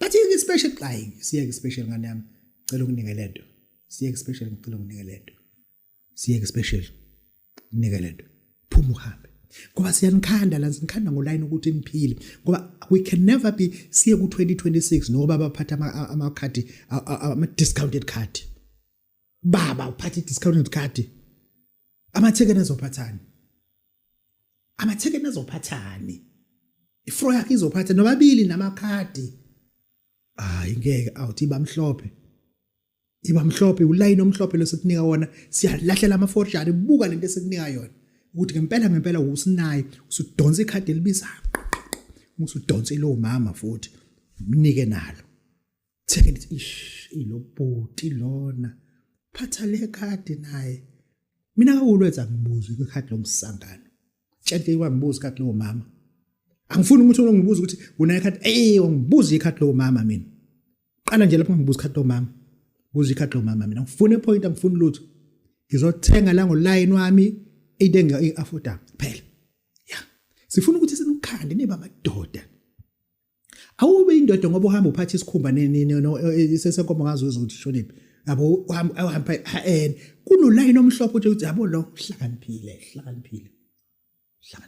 Bathi i-special, hayi siyeke special ngane yami, cela ukunike lento. Siyeke special, ngicela ukunike lento. Siyeke special, nike lento. Phuma uhambe. Ngoba siyanikhanda la, sinikhanda ngolayini ukuthi niphile. Ngoba we can never be siye ku-2026 noba baphatha amakhadi ama-discounted card. Baba uphatha i-discounted card. Amathekeni azophathani? Amathekeni azophathani? Ifro yakhe izophatha nobabili namakhadi. Hayi ngeke awuthi ibamhlophe. Ibamhlophe ulayini omhlophe lesikunika wona, siyalahlela ama-forgery. Buka lento esikunika yona ukuthi ngempela ngempela usinayi, usudonsa ikhadi elibizayo, usudonsa lo mama futhi mnike nalo. Theke lithi ish ilobhuti lona phatha le khadi naye. Mina kakulwetha ngibuza ikhadi lomsangano. Tshela wangibuza ikhadi lowo mama. Angifuni ukuthi ungibuze ukuthi unayo ikhadi. Eh ungibuza ikhadi lowo mama mina. Qala nje lapho ngibuza ikhadi lowo mama. Buza ikhadi lowo mama mina. Ngifuna ipoint, angifuni lutho. Ngizothenga la ngoline wami into engi-afforda kuphela. Yeah. Sifuna ukuthi sinikhande nibe amadoda. Awube indoda ngoba uhamba uphatha isikhumba sesenkomo ngazi ukuthi shoniphi. Yabo uhamba uhamba kunolayini omhlophe uthi yabo lo hlakaniphile, hlakaniphile. Hlakaniphile.